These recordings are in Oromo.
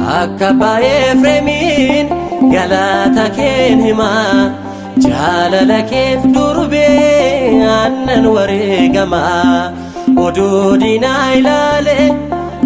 Akka abbaa Efreemiin galata keen hima jaalala keef durbee aannan wareegama oduu diinaa ilaale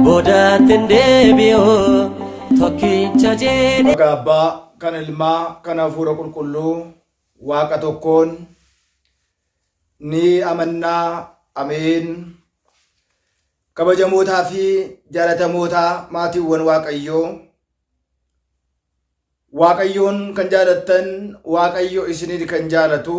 boodatti hin deebi'u tokkicha jedhe. Maqaa Abbaa, kan Ilmaa, kan Hafuura Qulqulluu, Waaqa tokkoon ni amannaa. Ameen. Kabajamootaa fi jaalatamootaa maatiiwwan Waaqayyoo, Waaqayyoon kan jaalattan, Waaqayyo isiniin kan jaalatu,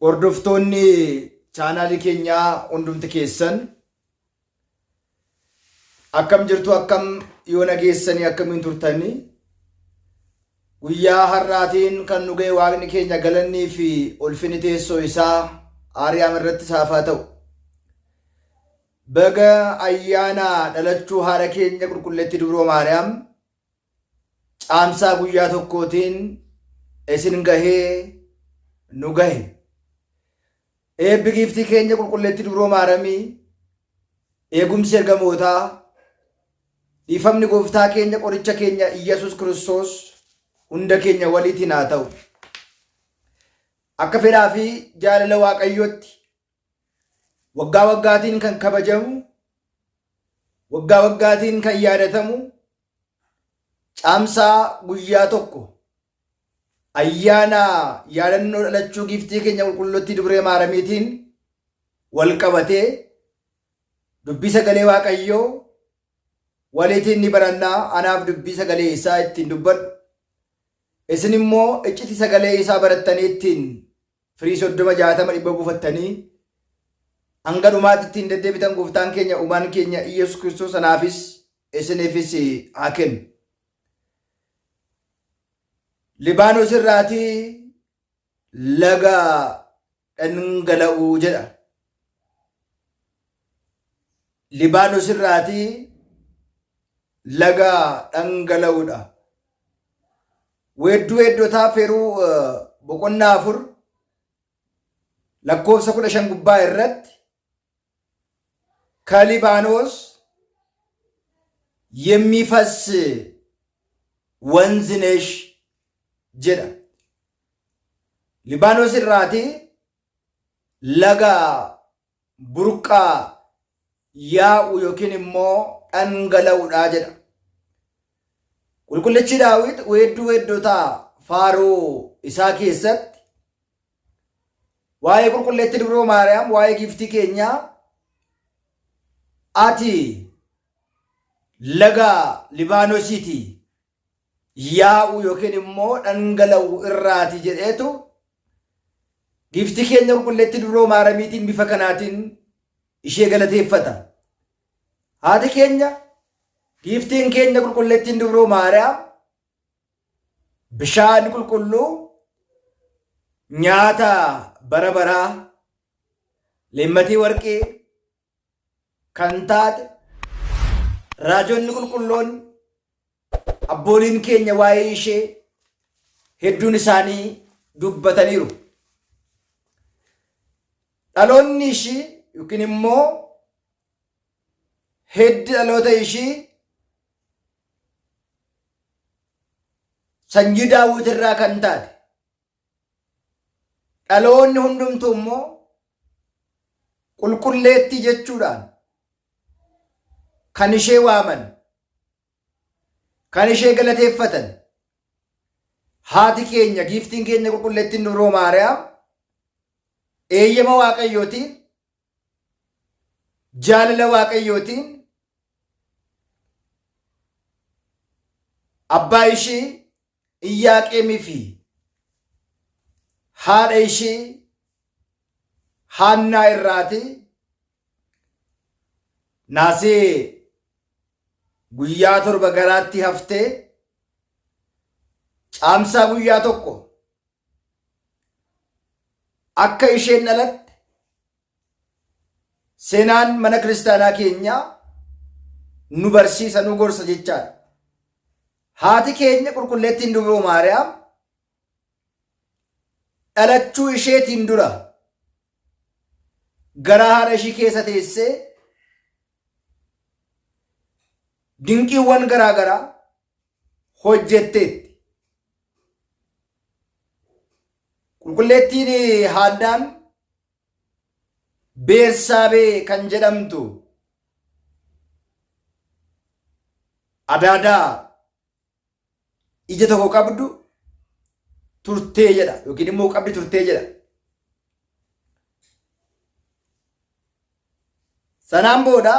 hordoftoonni chaanaalii keenyaa hundumti keessan akkam jirtu? Akkam yoo nageessanii? Akkamiin turtanii? Guyyaa har'aatiin kan nu ga'e Waaqni keenya galannii fi ulfinni teessoo isaa Aariyaam irratti isaaf haa ta'u. Baga ayyaana dhalachuu haadha keenya qulqulleettii Dubroo Maariyaam Caamsaa guyyaa tokkootiin isin gahee nu gahe. Eebbi giiftii keenya qulqulleettii Dubroo Maaramii, eegumsi ergamootaa, dhiifamni gooftaa keenya qoricha keenya Iyyasuus Kiristoos hunda keenya waliitiin haa ta'u. Akka fedhaa fi jaalala Waaqayyootti waggaa waggaatiin kan kabajamu, waggaa waggaatiin kan yaadatamu Caamsaa guyyaa 1 ayyaana yaadannoo dhalachuu giiftii keenya qulqulluttii Dubree Maaramiitiin wal qabatee dubbii sagalee Waaqayyoo waliitiin ni barannaa. Anaaf dubbii sagalee isaa ittiin dubbadhu, isin immoo icciti sagalee isaa barattanii ittiin firii 30, 60, 100 buufattanii hanga dhumaatti ittiin deddeebitan gooftaan keenya uumaan keenya Iyyasuus Kiristoos anaafis isiniifis haa kennu. Libaanos irraatii laga dhangala'u jedha. Libaanos irraatii laga dhangala'uudha. Weedduu Weeddotaa Feeruu boqonnaa 4 lakkoofsa 15 gubbaa irratti ከሊባኖስ የሚፈስ ወንዝ ነሽ jedha. Libaanos irraatii laga burqaa yaa'u yookiin immoo dhangala'udha jedha. Qulqullichi Daawit weedduu weeddotaa faaruu isaa keessatti waa'ee qulqulleettii Dubroo Maariyaam, waa'ee giiftii keenyaa, ati laga Libaanosiiti yaa'u yookiin immoo dhangala'u irraati jedheetu giiftii keenya qulqulleettii Dubroo Maaramiitiin bifa kanaatiin ishee galateeffata. Haati keenya giiftiin keenya qulqulleettiin Dubroo Maariyaam bishaan qulqulluu, nyaata bara baraa, leemmatii warqee kan taate, raajonni qulqulloon abbooliin keenya waa'ee ishee hedduun isaanii dubbataniiru. Dhaloonni ishii yookiin immoo hiddi dhaloota ishii sanyii Daawit irraa kan taate, dhaloonni hundumtuu immoo qulqulleettii jechuudhaan kan ishee waaman, kan ishee galateeffatan, haati keenya giiftiin keenya qulqulleettiin Dubroo Maariyaam eeyyama Waaqayyootiin, jaalala Waaqayyootiin abbaa ishii Iyyaaqeemii fi haadha ishii Haannaa irraati naasee guyyaa 7 garaatti haftee Caamsaa guyyaa 1 akka isheen dhalatte seenaan mana kiristaanaa keenyaa nu barsiisa, nu gorsa jechaadha. Haati keenya qulqulleettiin Dubroo Maariyaam dhalachuu isheetiin dura garaa haadha ishii keessa teessee Dinqiiwwan garaa garaa hojjetteetti. Qulqulleettiin Haannaan Beersaabee kan jedhamtu adaadaa ija tokko qabdu turtee jedha yookiin immoo qabdi turtee jedha. Sanaan booda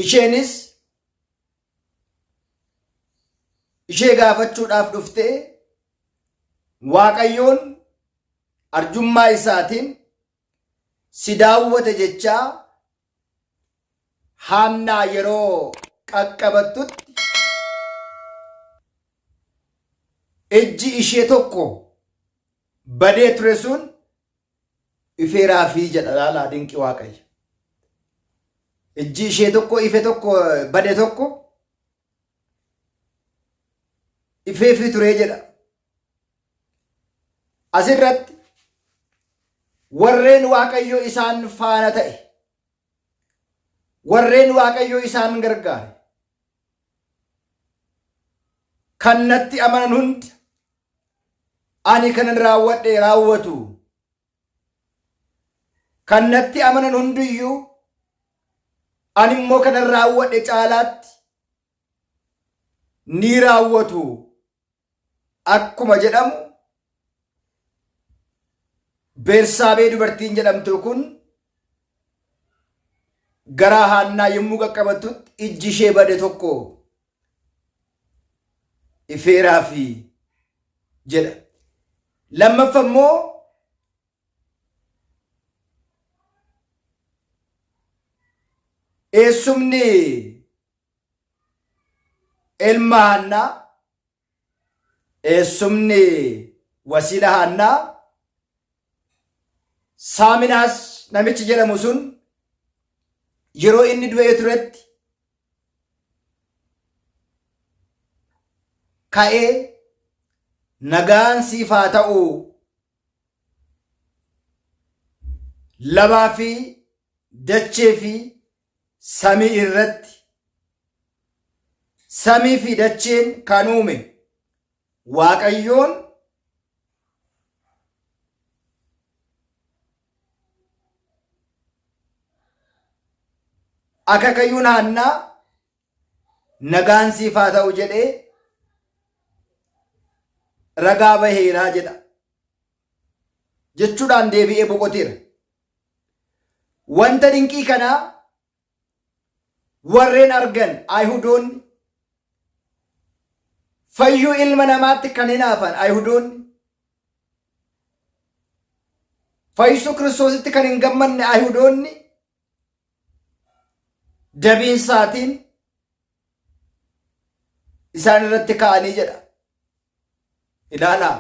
isheenis ishee gaafachuudhaaf dhuftee Waaqayyoon arjummaa isaatiin si daawwate jechaa Haannaa yeroo qaqqabattutti ijji ishee tokko badee ture sun ifeeraafii jedha laalaa dinqi Waaqayyo. Ijji ishee tokko ife tokko bade tokko ifeefii turee jedha. Asirratti warreen Waaqayyo isaan faana ta'e, warreen Waaqayyo isaan gargaare, kan natti amanan hunda ani kanan raawwadhe raawwatu. Kan natti amanan hundiyyuu ani immoo kanan raawwadhe caalaatti ni raawwatu. Akkuma jedhamu Beersaabee dubartiin jedhamtu kun garaa Haannaa yommuu qaqqabattutti ijji ishee bade tokko ifeeraafi jedha. Lammaffa immoo eessumni ilma Haannaa eessumni wasiila Haannaa Saaminaas namichi jedhamu sun yeroo inni du'ee turetti ka'ee nagaan siif haa ta'u labaa fi dachee fi samii irratti samii fi dacheen kan uume Waaqayyoon akakayyuun Haannaa nagaan siif haa ta'u jedhee ragaa baheeraa jedha jechuudhaan deebi'ee boqoteera. Wanta dinqii kanaa warreen argan Ayihudoonni fayyuu ilma namaatti kan hinaafan Ayihudoonni fayyisuu Kiristoositti kan hin gammanne Ayihudoonni dabiinsaatiin isaan irratti ka'anii jedha. Ilaalaa.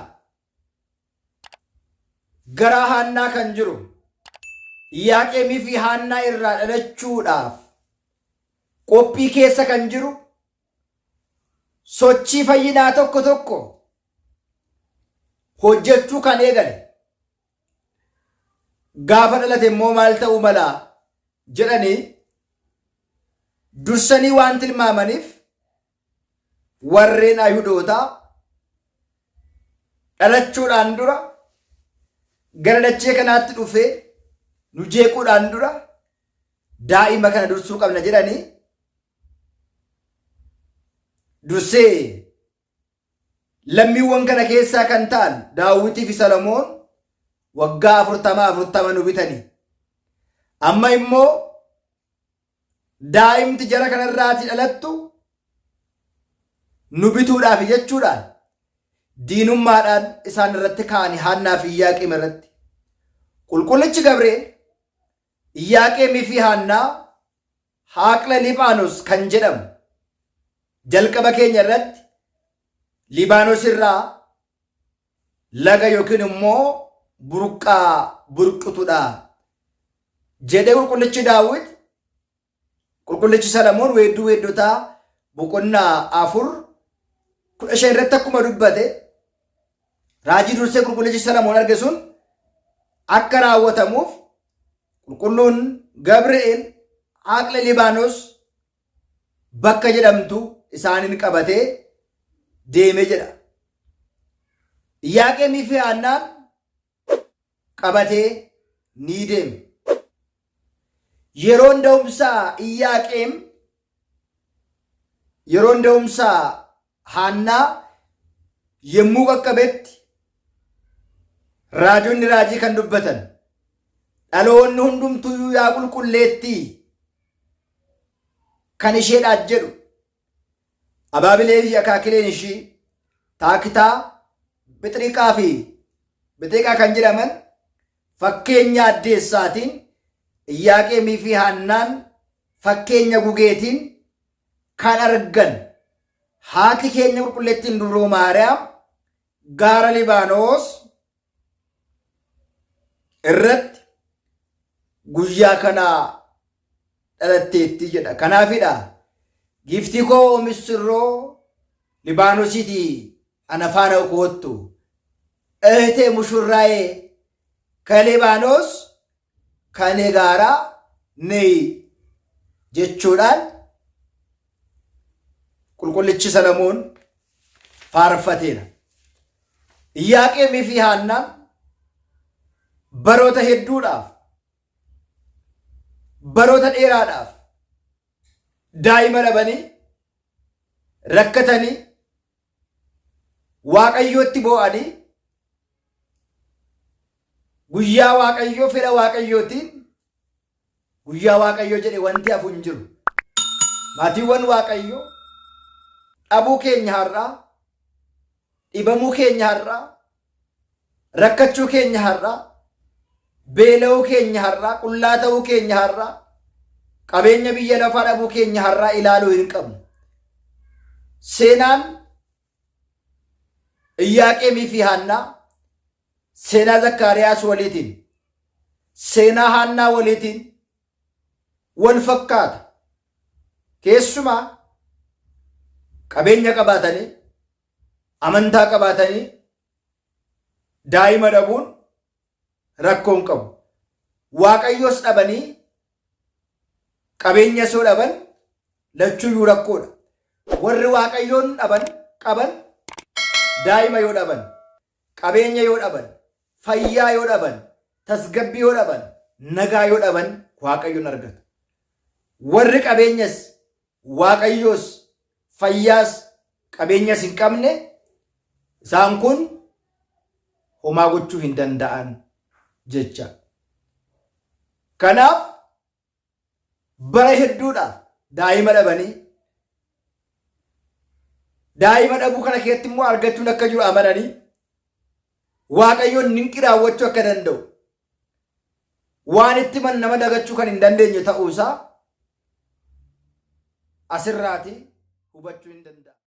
Garaa Haannaa kan jiru Iyyaaqeemii fi Haannaa irraa dhalachuudhaaf qophii keessa kan jiru sochii fayyinaa tokko tokko hojjechuu kan eegale gaafa dhalate immoo maal ta'uu mala jedhanii dursanii waan tilmaamaniif warreen Ayihudootaa dhalachuudhaan dura gara dachee kanaatti dhufee nu jeequudhaan dura daa'ima kana dursuu qabna jedhanii dursee lammiiwwan kana keessaa kan ta'an Daawwitii fi Salomoon waggaa afurtama afurtama nu bitanii. Amma immoo daa'imti jara kanarraatii dhalattu nu bituudhaaf jechuudhaan diinummaadhaan isaan irratti ka'anii Haannaa fi Iyyaaqeem irratti. Qulqullichi Gabreel Iyyaaqeemii fi Haannaa Haaqla Libaanos kan jedhamu jalqaba keenya irratti Libaanos irraa laga yookiin immoo burqaa burqitudha jedhee qulqullichi Daawit qulqullichi Salamoon weedduu weeddotaa boqonnaa 4 15 irratti akkuma dubbate raajii dursee qulqullichi Salamoon arge sun akka raawwatamuuf Qulqulluun Gabri'eel Haaqla Libaanos bakka jedhamtu isaaniin qabatee deeme jedha. Iyyaaqeemii fi Haannaan qabatee ni deeme. Yeroon da'umsaa Iyyaaqeem yeroon da'umsaa Haannaa yommuu qaqqabetti raajonni raajii kan dubbatan dhaloonni hundumtuyyuu yaa qulqulleettii kan isheedhaaf jedhu abaabilee fi akaakileen ishii taakitaa bixiriqaa fi bixiriqaa kan jedhaman fakkeenya addeessaatiin Iyyaaqeemii fi Haannaan fakkeenya gugeetiin kan argan haati keenya qulqulleettiin dubroo Maariyaam gaara Libaanoos irratti guyyaa kana dhalatteetti jedha. Kanaafidha giiftii koo missirroo Libaanosiitii ana faana koottu እህቴ ሙሽራዬ ከሊባኖስ ከኔ ጋራ ነይ jechuudhaan qulqullichi Salamoon faarfateera. Iyyaaqeemii fi Haannaan baroota hedduudhaaf baroota dheeraadhaaf daa'ima dhabanii rakkatanii Waaqayyootti boo'anii guyyaa Waaqayyoo fedha Waaqayyootiin guyyaa Waaqayyoo jedhe wanti hafu hin jiru. Maatiiwwan Waaqayyoo dhabuu keenya har'aa, dhibamuu keenya har'aa, rakkachuu keenya har'aa, beela'uu keenya har'aa, qullaa ta'uu keenya har'aa, qabeenya biyya lafaa dhabuu keenya har'aa ilaaluu hin qabnu. Seenaan Iyyaaqeemii fi Haannaa seenaa Zakkaariyaas waliitiin seenaa Haannaa waliitiin wal fakkaata. Keessumaa qabeenya qabaatanii amantaa qabaatanii daa'ima dhabuun rakkoo hin qabu. Waaqayyoos dhabanii qabeenya soo dhaban lachuuyyuu rakkoodha. Warri Waaqayyoon dhaban qaban daa'ima yoo dhaban, qabeenya yoo dhaban, fayyaa yoo dhaban, tasgabbii yoo dhaban, nagaa yoo dhaban Waaqayyoon argatu. Warri qabeenyas, Waaqayyoos, fayyaas, qabeenyas hin qabne isaan kun homaa gochuu hin danda'an jecha. Kanaaf bara hedduudhaaf daa'ima dhabanii daa'ima dhabuu kana keessatti immoo argachuun akka jiru amananii Waaqayyoon dinqii raawwachuu akka danda'u waan itti himan nama dagachuu kan hin dandeenye ta'uusaa asirraati hubachuu hin danda'a.